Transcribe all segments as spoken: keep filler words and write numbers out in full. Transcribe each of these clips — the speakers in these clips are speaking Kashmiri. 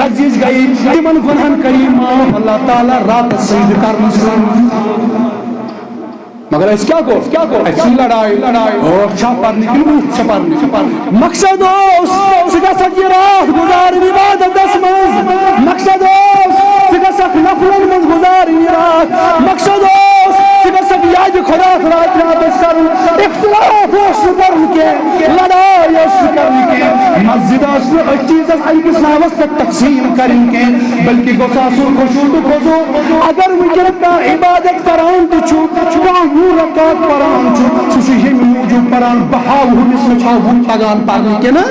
عزیز گٔیہِ تِمن گۄنہن کٔرِو معاف اللہ تعالیٰ راتس سجدٕ کرنہٕ سۭتۍ۔ مگر أسۍ کیٛاہ کوٚر؟ کیٛاہ کوٚر؟ اَسہِ چھِ لڑایہِ، لڑایہِ۔ ٲٹھ چھا پرنہِ کِنہٕ وُہ چھِ پرنہِ؟ مقصد اوس، ژٕ گژھکھ یہِ راتھ گُزارٕنۍ عبادتس منٛز۔ مقصد اوس، ژٕ گژھکھ نفلن منٛز گُزارٕنۍ یہِ راتھ۔ مقصد اوس، ژٕ گژھکھ یادِ خدا راتھ راتس کرُن۔ اختلاف اوس نہٕ کرُن کینٛہہ، لڑٲے ٲس نہٕ کرٕنۍ کینٛہہ۔ مسجد ٲس نہٕ أتھۍ چیٖزس أکِس ناوس پٮ۪ٹھ تقسیٖم کرٕنۍ کینٛہہ، بلکہِ گوٚژھ آسُن خشوع تہٕ خضوع۔ اگر وٕنکیٚن کانٛہہ عبادت کران تہِ چھُ، کانٛہہ وُہ رکعت پران چھُ، سُہ چھُ ییٚمہِ موٗجوٗب پران، بہٕ ہاوٕ ہُمِس، مےٚ چھا وُہ تگان پرنہِ کِنہٕ؟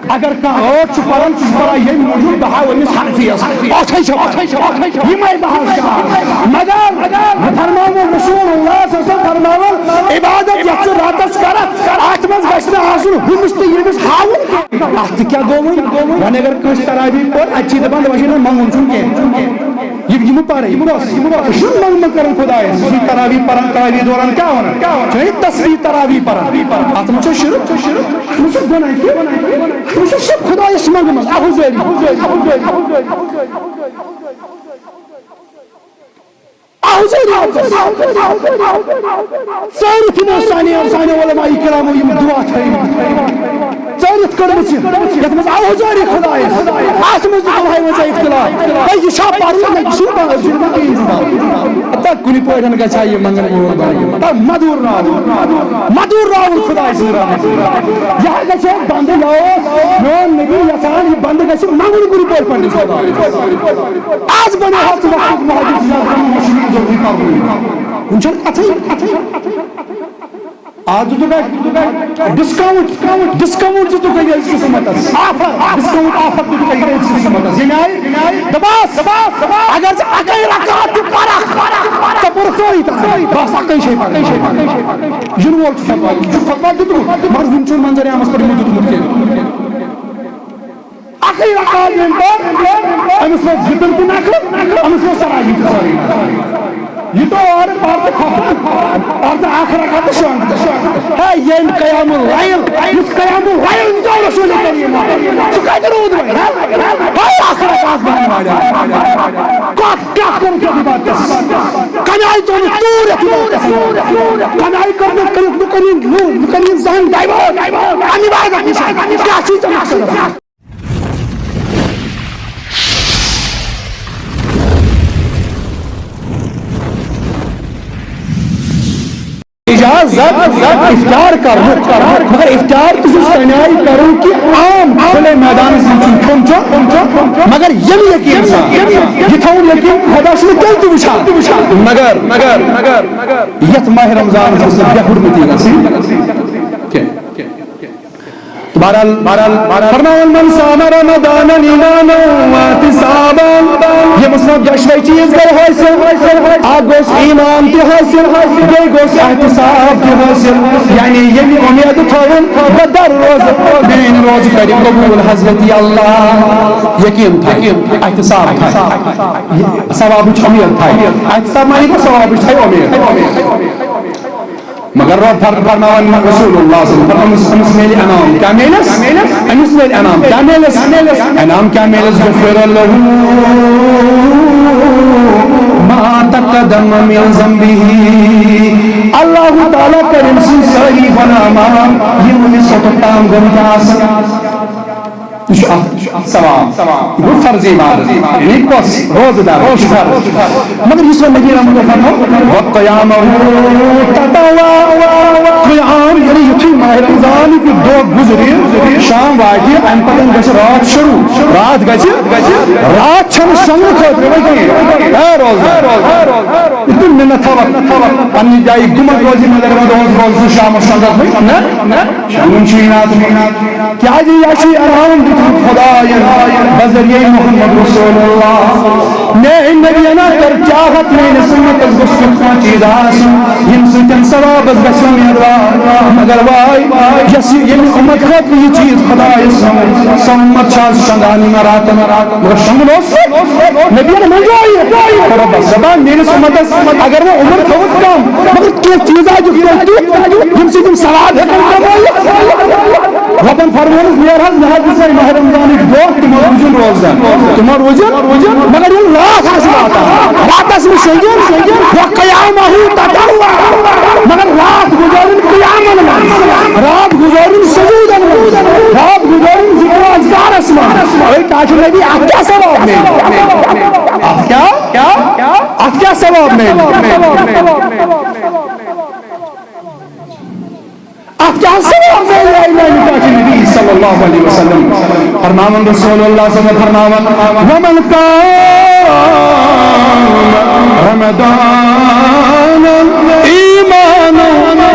اگر کانٛہہ ٲٹھ چھُ پران، سُہ چھُ پران ییٚمہِ موٗجوٗب بہٕ ہاوٕ أمِس حنفیَس۔ اَتھَے چھِ، اَتھَے چھِ، اَتھَے چھِ۔ یِمَے بہٕ ہاوٕ شعار۔ مگر بہٕ فرماوٕ رسول اللہ صلی اللہ علیہ وسلم فرماوان، عبادت یَتھ ژٕ راتَس کَرَکھ، اَتھ منٛز گژھِ نہٕ آسُن ہُمِس تہٕ ییٚمِس ہاوُن کینٛہہ۔ اَتھ تہِ کیٛاہ گوٚو وۄنۍ؟ وۄنۍ اگر کٲنٛسہِ تراویح پٔر، اَتہِ چھِ دَپان، دَپان چھِ، نہ، منٛگُن چھُنہٕ کینٛہہ۔ یہِ، یِم پَرٕے، یِم بَس، یِم بَس، یہِ چھُنہٕ منٛگُن کَرُن خۄدایَس۔ یہِ چھُ تراویح پَران، تراویح دوران کیٛاہ وَنان؟ چھُنہ یہِ تسبیح تراویح پَران؟ اَتھ منٛز چھُ شِرک، اَتھ منٛز چھُ گۄناہ کہِ، اَتھ منٛز چھُ شِرک خۄدایَس منٛگُن، اَہُزٲری۔ اَہُزٲری رۄبَس۔ ژٲرِتھ یِمو سانہِ، سانہِ علماء کرامو یِم دُعا تھٲومٕتۍ۔ ژٲرِتھ کٔڑمٕژ یہِ، یَتھ منٛز اَہُزٲری خۄدایَس۔ اَتھ منٛز تہِ گوٚو ہاے منٛز اختلاف۔ ہے، یہِ چھا پَرُن؟ نہ، یہِ چھُنہٕ پَرُن، یہِ چھُنہٕ پَرُن۔ ہتا کُنہِ پٲٹھۍ گژھِ ہا یہِ منٛگَن وول بَنُن۔ ہتا مَدُر راوُن۔ مَدُر راوُن خۄداے سٕنٛز رحمت۔ یہِ ہا گژھِ ہا بنٛدٕ، یہِ اوس میون نبی یَژھان، یہِ بنٛدٕ گژھِ منٛگُن کُنہِ پٲٹھۍ پنٛنِس خۄدایَس۔ آز بنیو حظ وقت مہدی جناب مشروع ضروری پرنُے۔ وۄنۍ چھَنہٕ کَتھٕے۔ آز دِتُکھ اَسہِ discount، discount دِتُکھ اَسہِ أزکِس اُمتَس۔ Offer، discount offer دِتُکھ اَسہِ أزکِس اُمتَس۔ ییٚمہِ آیہِ دَپاس، اگر ژٕ اَکٕے رکعت تہِ پَرَکھ، ژےٚ پوٚرُتھ سورُے تَتھ۔ بَس اَکٕے چھے پَرٕنۍ۔ یِنہٕ وول چھُ فتوا، یہِ چھُ فتوا دیُتمُت، مگر وُنہِ چھُنہٕ منظر عامَس پٮ۪ٹھ یِمو دیُتمُت کینٛہہ۔ اکھٕے رکعت ییٚمۍ پٔر، أمِس روز وِتر تہِ نکھٕ، أمِس روز تراویح تہِ سٲرٕے نکھٕ۔ یہِ تو اورٕ پردٕ کھۄتہٕ، پردٕ اکھ رکعت تہٕ شۄنٛگ تہٕ۔ ہے، ییٚمۍ قیام اللیل، یُس قیام اللیل دیُت رسول کریم، سُہ کتہِ روٗد وۄنۍ، ہا؟ ہے، اکھ رکعت بہن والیو۔ کتھ کیٛاہ کوٚرُتھ یتھ عبادتس؟ کمہِ آیہِ ژوٚلُتھ ژوٗر یتھ عبادتس؟ کمہِ آیہِ کٔرمٕژ، کٔرٕکھ لُکن ہٕنٛدۍ لوٗ-، لُکن ہٕنٛز ذہن divert؟ امہِ عبادت نِش کیٛاہ چھُے ژےٚ مقصد آسان؟ اجازت افطار کرنُک، مگر افطار تہِ چھُ تَمہِ آیہِ کرُن کہِ عام کھُلے مٲدانَس منٛز چھُنہٕ کھیوٚن چیوٚن، مگر ییٚمہِ یقیٖن سان، یہِ تھاوُن یقیٖن خۄدا چھُنہٕ تیٚلہِ تہِ وٕچھان، مگر، مگر، مگر یَتھ ماہِ رمضانَس منٛز چھُنہٕ بے حُرمتی گژھٕنۍ کینٛہہ۔ بہرحال، بہرحال، بہرحال، فرماوان، "من صام رمضان ایمانا واحتسابا"، ییٚمِس منٛز دۄشوے چیٖز گٔے حٲصِل۔ اکھ گوٚژھ ایمان تہِ حٲصِل، بیٚیہِ گوٚژھ احتساب تہِ حٲصِل۔ یعنی ییٚمہِ اُمید تھٲوٕن، بہٕ دَرٕ روزٕ، میٛٲنۍ روزٕ کَرِ قبوٗل حضرت اللہ۔ یقیٖن تھایہِ، احتساب تھایہِ، ثوابٕچ اُمید تھایہِ۔ احتساب معنی گوٚو ثوابٕچ تھایہِ اُمید۔ مگر رب فر-، فرماوان رسول اللہ صلی اللہ علیہ وسلم، أمِس، أمِس میلہِ انعام۔ کیٛاہ میلٮ۪س؟ أمِس میلہِ انعام۔ کیٛاہ میلٮ۪س؟ انعام کیٛاہ میلٮ۪س؟ غفر له ما تقدم من ذنبه۔ اللہ تعالیٰ کرِ أمۍ سٕنٛدۍ سٲری گۄناہ معاف، یِم أمِس اوٚتَتھ تام گٔمٕتۍ آسَن۔ یہِ چھُ اکھ ثواب۔ یہِ گوٚو فرض عبادت۔ یعنی کۄس؟ روزٕ دار، یہِ چھُ فرض۔ مگر یُس وۄنۍ نبی رحمت فرموو، "وقيامه تطوعا"، قیام، یعنی یُتھُے ماہِ رمضان کہِ دۄہ گُزرِ، شام واتہِ، اَمہِ پتہٕ گژھِ راتھ شروع۔ راتھ گژھِ، راتھ چھَنہٕ شۄنٛگنہٕ خٲطرٕ وۄنۍ کِہیٖنۍ۔ اے روزٕ دار، یہِ تہِ منت تھاوَکھ، پننہِ جایہِ گُمَن روزِ، مگر وۄنۍ روزٕ، روزٕ شامَس شۄنٛگَکھ وۄنۍ۔ نہ، نہ۔ شۄنٛگُن چھُے نہٕ اَتھ۔ کیٛازِ یہِ چھُے انعام دیُتمُت خۄدایَن بذریعہ محمد رسول اللہ۔ میٛٲنۍ نبیَن کٔر چاہت، میٛٲنِس اُمتَس گوٚژھ یُتھ کانٛہہ چیٖز آسُن، ییٚمہِ سۭتۍ ثوابَس گژھِ اُمیدوار۔ مگر واے، یۄس یہِ، ییٚمہِ اُمت خٲطرٕ یہِ چیٖز خۄدایَس ووٚن، سۄ اُمت چھِ آز شۄنٛگان یِمَن راتَن۔ مگر شۄنٛگُن اوس نبیَن منٛگیو یہِ۔ رۄبَس دَپان، میٛٲنِس اُمتَس اگر وۄنۍ عمر تھٲوٕتھ کم، مگر کینٛہہ چیٖزا دِتھ تۄہہِ تیُتھ، ییٚمہِ سۭتۍ یِم ثواب ہٮ۪کن کمٲیِتھ۔ رۄبن فرموونس، نیر حظ، مےٚ حظ دِژے ماہِ رمضانٕکۍ دۄہ، تِمن روٗزِن روزدر، تِمن روٗزِن، مگر ییٚلہِ راتھ آسہِ واتان، راتس منٛز شۄنٛگِن، شۄنٛگِن، وقیامہ تطوع، مگر راتھ گُزٲرِن قیامن منٛز، راتھ گُزٲرِن سجوٗدن منٛز، راتھ گُزٲرِن ذکر و اذکارس منٛز۔ أے کیٛاہ چھُ نبی، اتھ کیٛاہ ثواب میلہِ؟ اتھ کیٛاہ، اتھ کیٛاہ ثواب میلہِ؟ اتھ کیٛاہ ثواب میلہِ؟ اے میانہِ پاکہِ نبی صلی اللہ علیہ وسلم فرماوان، رسول اللہ صلی اللہ علیہ وسلم فرماوان، ومن قام رمضان ایمانا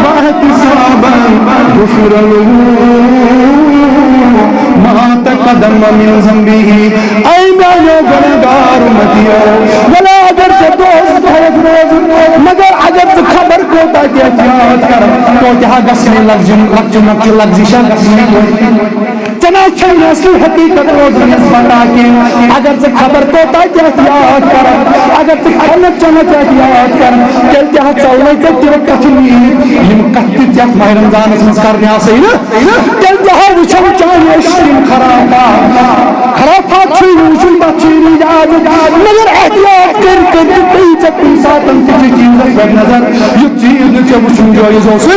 واحتسابا غفر له ما تقدم من ذنبه۔ اے میانیو گنہگار امتیو، ولا اگر ژےٚ دۄہس تھایکھ روزٕ، مگر اگر ژٕ خبر کوتاہ تہِ احتیاط کر، توتہِ ہا گژھِ نہٕ لگزِ، لۄکچہِ مۄکچہِ لگزشہ گژھِ نہٕ کینٛہہ۔ ژےٚ نہ چھے اصلی حقیقت روزنس پتہ کینٛہہ۔ اگر ژٕ خبر کوتاہ تہِ احتیاط کر، اگر ژٕ کھٮ۪نس چٮ۪نس احتیاط کر، تیٚلہِ تہِ ہا ژلنے ژےٚ تِم کتھٕ نیٖرِتھ، یِم کتھٕ تہِ ژےٚ ماہِ رمضانس منٛز کرنہِ آسے نہ۔ تیٚلہِ تہِ ہا وٕچھو چانہِ أچھ تِم خرافات۔ خرافات چھُے نہٕ وٕچھُن، تتھ چھُے نہٕ اجازت۔ مگر احتیاط کٔرۍ کٔرۍ تہِ پیٚیہِ ژےٚ کُنہِ ساتن تہِ چھِ چیٖزس پٮ۪ٹھ نظر، یُتھ چیٖز نہٕ ژےٚ وٕچھُن جٲیز اوسُے۔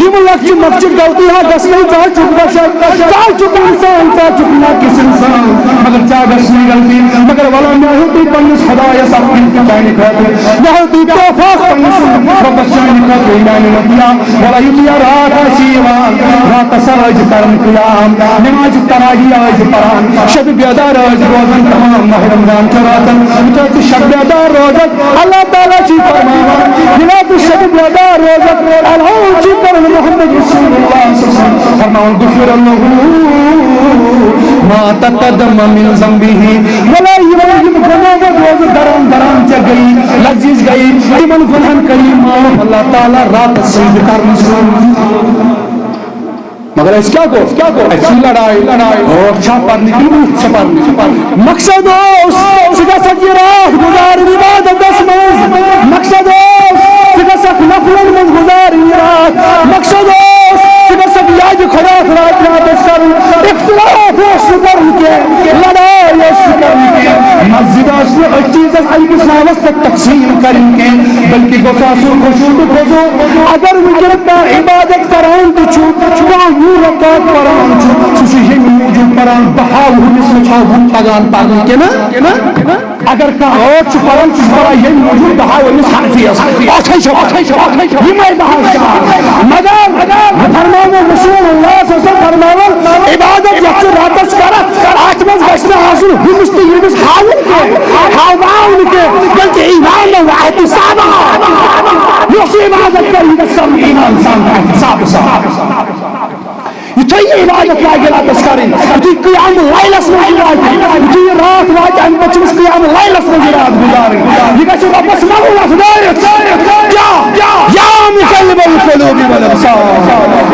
یِم لۄکچہِ مۄکچہِ غلطی ہا گژھنَے، ژٕ ہا چھُکھ بشر، ژٕ ہا چھُکھ انسان، ژٕ ہا چھُکھ ناقص انسان۔ مگر ژےٚ ہا گژھنَے غلطی۔ مگر ولا مےٚ ہیوٚتُے پننِس خدایس اکھ gift چانہِ خٲطرٕ۔ مےٚ ہیوٚتُے تحفہٕ اکھ پننِس رۄبس چانہِ خٲطرٕ، میانہِ مدیا۔ ولا یُتھُے یا راتھ آسہِ یِوان، راتس ٲسۍ کران قیام، نماز تراویح ٲسۍ پران، شب بیدار ٲسۍ روزان، تمام ماہِ رمضان چہِ راتن۔ یوٗتاہ ژٕ شب بیدار روزکھ، اللہ تعالیٰ چھُے فرماوان، ییٚلہِ ژٕ شب بیدار روزکھ، اعلان چھُے کران محمد رسول اللہ صلی اللہ علیہ وسلم، فرماوان، غفر له ما تقدم من ذنبه۔ ولا یِمن یِم گۄناہ روزٕ دران دران ژےٚ گٔیی، لگزِش گٔیی، تِمن گۄناہن کٔری معاف اللہ تعالیٰ راتس سجدٕ کرنہٕ سۭتۍ۔ مگر اَسہِ کیٛاہ کوٚر؟ کیٛاہ کوٚر؟ اَسہِ چھِ لڑایہِ، لڑایہِ۔ ٲٹھ چھا پرنہِ کِنہٕ وُہ چھِ پرنہِ؟ مقصد اوس، ژٕ گژھکھ یہِ راتھ گُزارٕنۍ عبادتس منٛز۔ مقصد اوس، ژٕ گژھکھ نفلن منٛز گُزارٕنۍ یہِ راتھ۔ مقصد اوس، ژٕ گژھکھ یادِ خۄدا خۄدا تہِ راتس کرُن۔ اختلاف اوس نہٕ کرُن کینٛہہ، لڑایہِ ٲس نہٕ کرٕنۍ کینٛہہ۔ مسجد ٲس نہٕ أتھۍ چیٖزس أکِس ناوس پٮ۪ٹھ تقسیٖم کرٕنۍ کینٛہہ، بلکہِ گوٚژھ آسُن خشوع تہٕ خضوع۔ اگر وٕنکیٚن کانٛہہ عبادت کران تہِ چھُ، کانٛہہ وُہ رکعت پران چھُ، سُہ چھُ ییٚمہِ موٗجوٗب پران، بہٕ ہاوٕ ہُمِس مےٚ چھا ہُم تگان پرنہِ کِنہٕ؟ اگر کانٛہہ ٲٹھ چھُ پران، سُہ چھُ پران ییٚمہِ موٗجوٗب بہٕ ہاوٕ أمِس حنفیَس۔ اَتھے چھو، اَتھے چھو، اَتھے چھو، یِمے بہٕ ہاوٕ شعار۔ مگر بہٕ فرماوو رسول اللہ صلی اللہ علیہ وسلم فرماوان، عبادت یَتھ ژٕ راتَس کرکھ، اَتھ منٛز گژھِ نہٕ آسُن ہُمِس تہٕ ییٚمِس ہاوُن کینٛہہ، ہاوان نہٕ کینٛہہ، بلکہِ ایمان و احتساب۔ یۄس یہِ عبادت کرِ، یہِ گژھِ کرُن ایمان سان تہٕ احتساب سان۔ یُتھُے یہِ عبادت لاگہِ راتس کرٕنۍ، یُتھُے قیام لیلس منٛز یہِ واتہِ، یُتھُے یہِ راتھ واتہِ، اَمہِ پتہٕ چھِ أمِس قیام لیلس منٛز یہِ راتھ گُزارٕنۍ۔ یہِ گژھِ رۄبس منٛگُن اَتھ دٲرِتھ، کیٛاہ؟ یا مقلب القلوب والابصار،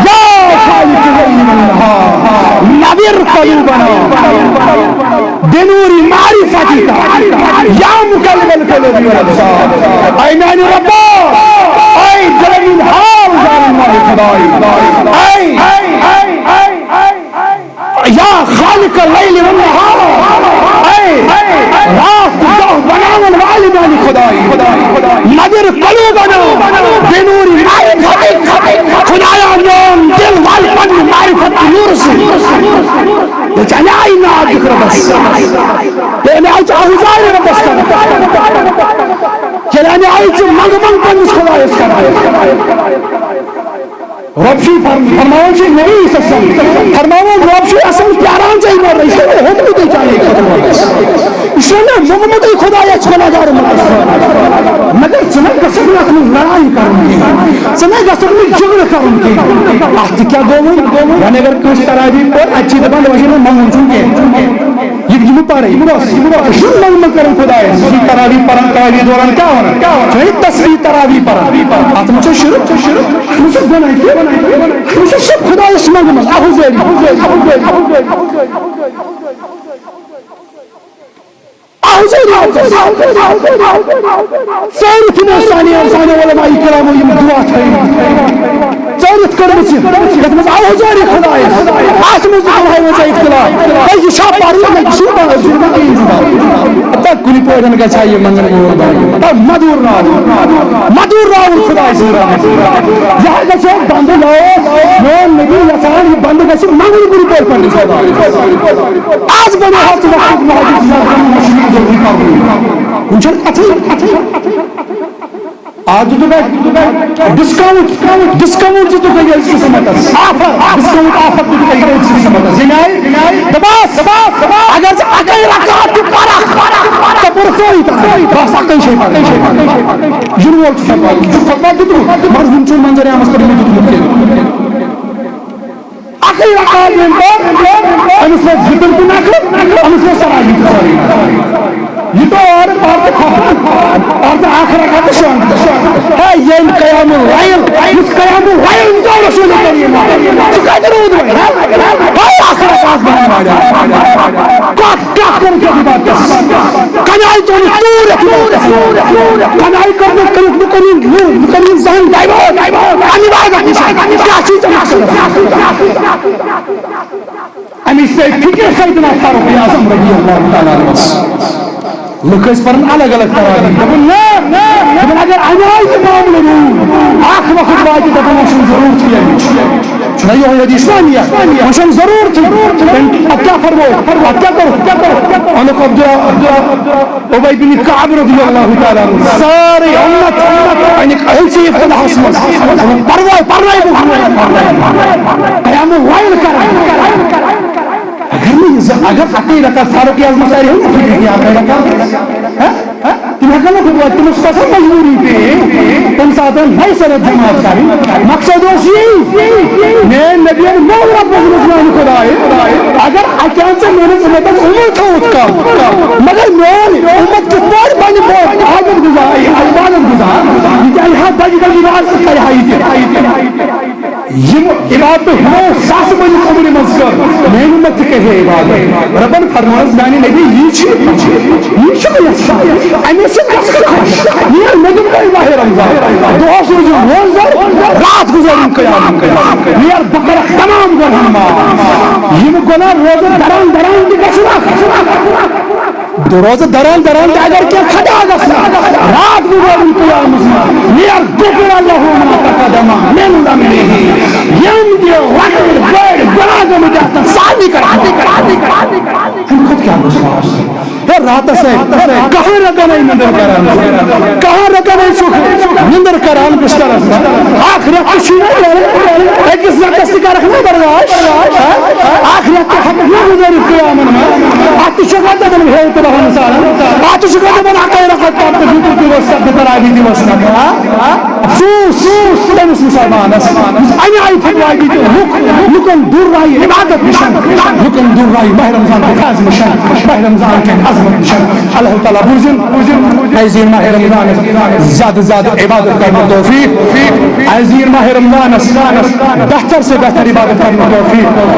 یا خالق اللیل والنہار، نور قلوبنا بنور معرفتك، یا مقلب القلوب والابصار۔ اے میانہِ رۄبا، اے دِلن ہُنٛد حال زانن وول خداے، اے، اے، اے، اے، اے، اے، یا خالق اللیل والنہار، اے راتھ تہٕ دۄہ بناون والہِ میانہِ خداے، نور قلوبنا بنور معرفتك، خدایا میون دل ول پننہِ معرفت تہٕ نورٕ سۭتۍ۔ ییٚلہِ ژٕ اَمہِ آیہِ ناد دِکھ رۄبس، ییٚلہِ اَمہِ آیہِ ژٕ آہوزار رۄبس کرکھ، ییٚلہِ اَمہِ آیہِ ژٕ منٛگہٕ منٛگ پننِس خدایس کرکھ۔ رۄب چھُے فرم-، فرماوان چھُے نبی صلی اللہ علیہ وسلم، فرماوان رۄب چھُے اصل پیاران ژےٚ یِمن رشتن، مےٚ ہوٚتمُت ژےٚ چاہے خۄدمتس۔ یہِ چھُ مےٚ موٚنگمُتٕے خۄدایا، ژٕ گۄناہگار اُمتس خٲطرٕ۔ مگر ژٕ نہ گژھکھ نہٕ اتھ منٛز لڑایہِ کرُن کینٛہہ، ژٕ نہ گژھکھ نہٕ جھگڑٕ کرُن کینٛہہ۔ اتھ تہِ کیٛاہ گوٚو وۄنۍ؟ وۄنۍ اگر کٲنٛسہِ تراویح پٔر، اتہِ چھِ دپان، وۄنۍ چھُنہٕ منٛگُن چھُنہٕ کینٛہہ۔ یہِ، یہِ مہٕ پرٕے، یہِ مہٕ پرٕے۔ یہِ چھُنہٕ منٛگُن منٛگُن کرُن خۄدایس۔ یہِ چھُ تراویح پران، تراویح دوران کیٛاہ ونان؟ ژٕ ہے تسبیح تراویح پران۔ اتھ منٛز چھا شرک؟ اتھ منٛز چھا گۄناہ؟ کیٛاہ؟ اتھ منٛز چھا شرک خۄدایس منٛگُن؟ اہوزیری۔ اہوزیری۔ سٲری تِمو سانہِ، سانہِ علماء کرامو یِم دعا تھٲومٕتۍ۔ عورت کٔرمٕژ یہِ، یَتھ منٛز آوازٲری خۄدایَس، اَتھ منٛز تہِ کَرہاے وۄنۍ ژےٚ اختلاف۔ ہے، یہِ چھا پَرُن، نہ یہِ چھُنہٕ پَرُن، یہِ چھُنہٕ پَرُن۔ ہَتا کُنہِ پٲٹھۍ گژھِ ہا یہِ منٛگَن وول بَنُن۔ ہَتا مَدُر راوُن، مَدُر راوُن خۄداے سٕنٛز رحمت۔ یہِ ہا گژھِ ہا بنٛدٕ، یہِ اوس میون نبی یَژھان، یہِ بنٛدٕ گژھِ منٛگُن کُنہِ پٲٹھۍ پنٛنِس خۄدایَس۔ آز بَنیو ہا ژٕ وقتُک مُحدِث، یہِ ہا گژھِ مُشکِل ضروٗری پَرُن۔ وٕنہِ چھَنہٕ کَتھٕے، کَتھٕے۔ آز دِتُکھ اَسہِ ڈسکاؤنٹ، ڈسکاؤنٹ دِتُکھ اَسہِ أزکِس اُمتس۔ آفر، ڈسکاؤنٹ آفر دِتُکھ اَسہِ أزکِس اُمتس۔ ییٚمہِ آیہِ دَپان، اگر ژٕ اَکٕے رکعت تہِ پَرَکھ، ژےٚ پوٚرُتھ سورُے تَتھ۔ بَس اَکٕے چھے پَرٕنۍ۔ یِنہٕ وول چھُ خطبہ، یہِ چھُ خطبہ دیُتمُت، مگر ہُم چھُنہٕ منظر عامس پٮ۪ٹھ أمِس دیُتمُت کینٛہہ۔ اَکٕے رکعت ییٚمۍ پٔر، أمِس ٲس وِتٕر تہِ نَکھٕ، أمِس ٲس تراویح تہِ سٲرٕے۔ یہِ پیوٚو اورٕ پَتہٕ کھۄکھُن، پَتہٕ اَکھ رکعت تہٕ شۄنٛگ تہٕ شۄنٛگ۔ ہے، ییٚمۍ قیام اللیل، یُس قیام اللیل یُس آو رسول کریم، سُہ کَتہِ روٗد وۄنۍ؟ ہے، اَکھ رکعت بَناو واریاہ۔ کَتھ، کَتھ کٔرٕتھ یَتھ عبادتَس؟ کَمہِ آیہِ ژوٚل یہِ ژوٗر یَتھ عبادتَس؟ کَمہِ آیہِ کٔر نہٕ، کٔرٕکھ نہٕ کُنہِ لوٗکھ، لُکَن ہُنٛد ذہن divert اَمہِ عبادت نِش؟ کیٛاہ چھُے ژےٚ مقصد؟ اَمِچ سۭتۍ فِکرِ سۭتۍ آو فاروق اعظم رضی اللہ تعالیٰ عنہس۔ لُکھ ٲسۍ پَران الگ الگ تراویح۔ دوٚپُن، نہ، دوٚپُن، اگر اَمہِ آیہِ تہِ معاملہٕ روٗد، اَکھ وقت واتہِ، دَپان، وۄنۍ چھُنہٕ ضروٗرتھٕے اَمِچ۔ چھُنہ یِہوٚے حدیث نا نِیَتھ؟ وۄنۍ چھُنہٕ ضروٗرتھٕے۔ تٔمۍ اَتھ کیٛاہ فرموو؟ اَتھ کیٛاہ کوٚر؟ اَمیُک عبداللہ، عبداللہ اُبی بن کعب رضی اللہ تعالیٰ عنہ، سارے اُمت، اَمیُک أہل چھِ ابتداہَس منٛز۔ پَرواے، پَرواے، پَرواے، پَرواے۔ قیام اللیل کران۔ اگر نہٕ یہِ زٕ، اگر اَکٕے رکعت فاروق اعظمَس آسہِ ہے نہٕ فِکرِ کینٛہہ، اَکٕے رکعت، ہہ؟ تِم ہٮ۪کَن نہٕ فُٹبال، تِمَن چھِ آسان مجبوٗری پے۔ تَمہِ ساتہٕ ہَے سَرَد جماعت کَرٕنۍ۔ مقصد اوس یی، میٛٲنۍ نبیَن موٚو رۄبَس منٛز میٛانہِ خۄدایہِ، اگر اَکہِ اَنٛد ژےٚ میٛٲنِس اُمَتَس عمر تھوٚوُتھ کَم، مگر میون اُمت کِتھ پٲٹھۍ بَنہِ بوٚڑ عابد گُزار، عبادت گُزار، یہِ تہِ اَنہِ ہا بَجہِ بَجہِ راز تہٕ کَرِ ہا یہِ تہِ۔ یِم عبادتہٕ ہُمو ساسہٕ بٔدِس عمرِ منٛز کٔر، میٛانہِ اُمت تہِ کَرِ ہے عبادت۔ رۄبَن فرمٲومٕژ، میٛانہِ نبی، یی چھُ، یی چھُ مےٚ یَژھان۔ اَمے سۭتۍ گژھٕ بہٕ خۄش۔ یہِ مےٚ دیُت تۄہہِ ماہِ رمضان۔ دۄہَس روٗزِو روزدَر، راتھ گُزٲرِو قیام۔ یہِ بہٕ کَرَکھ تمام گۄناہ معاف۔ یِم گۄناہ روزٕ دَران دَران تہِ گژھِ نہ۔ روزٕ دَران دَران تہِ اگر کینٛہہ خطا گژھِ، راتھ گُزارُن قیامَس منٛز، لِیَغْفِرَ لَهُ مَا تَقَدَّمَ مِنْ ذَنْبِهِ۔ یِم تہِ لۄکٕٹۍ بٔڑۍ گۄناہ گٔمٕتۍ آسَن، سارنٕے کَرِ معاف۔ اَمہِ کھۄتہٕ کیٛاہ گوٚژھ آسُن؟ ہے، راتَس ہے کَہَن رٮ۪تَن ہے نِندٕر کران، کَہَن رٮ۪تَن ہے چھُکھ نِندٕر کران بِستَرَس منٛز۔ اَکھ رٮ۪تھ تہِ چھُے نہ نیران، أکِس رٮ۪تَس تہِ کَرَکھ نہ برداش، ہا؟ اَکھ رٮ۪تھ تہِ ہٮ۪کَکھ نہ گُزٲرِتھ قیامَن منٛز۔ اَتھ تہِ چھُکھ وۄنۍ دَپان ہیوٚو تہٕ بَہَن سارَن، اَتھ تہِ چھُکھ وۄنۍ دَپان اَکَے رَکعت پَتہٕ تہٕ وِتُر تہِ وَسَکھ تہٕ تراویح تہِ وَسَکھ، ہا؟ افسوس تٔمِس مُسلمانَس، یُس اَمہِ آیہِ فتویٰ دِتھ لُکھ، لُکَن دوٗر رایہِ عبادت نِش، لُکَن دوٗر رایہِ ماہِ رمضان کہِ فیض نِش، ماہِ رمضان کہِ عظمت نِش۔ اللہ تعالیٰ بوٗزِن، اَسہِ دِیِن ماہِ رمضانَس زیادٕ زیادٕ عبادت کرنُک توفیق، اَسہِ دِیِن ماہِ رمضانَس بہتر سے بہتر عبادت کرنُک توفیق۔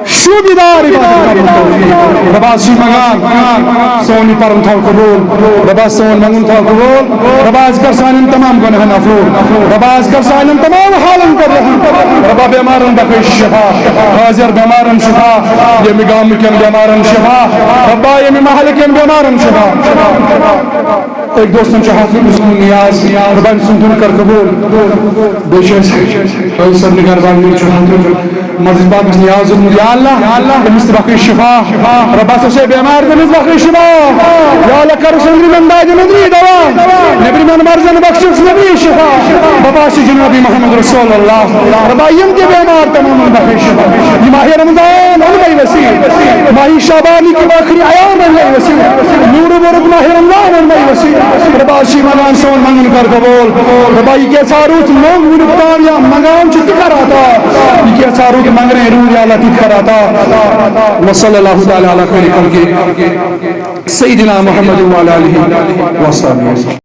شوٗبہِ دار عبادت کرنُک توفیق۔ رۄبا، أسۍ چھِ منٛگان سون یہِ پَرُن تھاو قبوٗل۔ رۄبا، سون منٛگُن تھاو قبوٗل۔ رۄبا، أسۍ کر سانٮ۪ن تمام گۄناہَن عفو۔ رۄبا، أسۍ کر سانٮ۪ن تمام حالَن پٮ۪ٹھ رحم۔ رۄبا، بٮ۪مارَن بخش شفا، حٲضِر بٮ۪مارَن شفا، ییٚمہِ گامہٕ کٮ۪ن بٮ۪مارَن شفا۔ رۄبا، ییٚمہِ محلہٕ کٮ۪ن بٮ۪مارَن شفا۔ أکۍ دوستن چھُ ہتھ رۄپیہِ سُنٛد نیاز، رۄبا أمۍ سُنٛد دیُن کر قبوٗل۔ بیٚیہِ چھُ اَسہِ فٲیض صٲب نگار بانگی چھُ ہتھ رۄپیہِ مسجد باغس نیاز دیُتمُت، یا اللہ، أمِس تہِ بخش شفا۔ رۄبا سُہ چھُ بٮ۪مار، تٔمِس بخش شفا۔ یا اللہ، کر سُنٛد یِمن دادٮ۪ن ہُنٛد یہِ دوا، نیٚبرِمٮ۪ن مرضن بخشُکھ نبی شفا۔ رۄبا چھُ جناب محمد رسول اللہ۔ رۄبا یِم تہِ بٮ۪مار تمامن بخش شفا۔ یہِ ماہِ رمضان اوٚن مےٚ وسیٖل۔ ماہِ شعبان کہِ ٲخری ایام اوٚن مےٚ وسیٖل۔ نوٗرٕ بوٚرُکھ ماہِ رمضان اوٚن مےٚ وسیٖل۔ رۄبا چھِ منٛگان سون منٛگُن کر قبوٗل۔ رۄبا یہِ کیٛاہ ژھارُتھ نوٚو وُنیُک تام یا منٛگان چھُ تہِ کر عطا۔ یہِ کیٛاہ ژھارُتھ منٛگنے روٗد یا اللہ تہِ تہِ کر عطا۔ وصلی اللہ تعالیٰ علی خیر خلقہ سیدنا محمد وعلی آلہ وصحبہ وسلم۔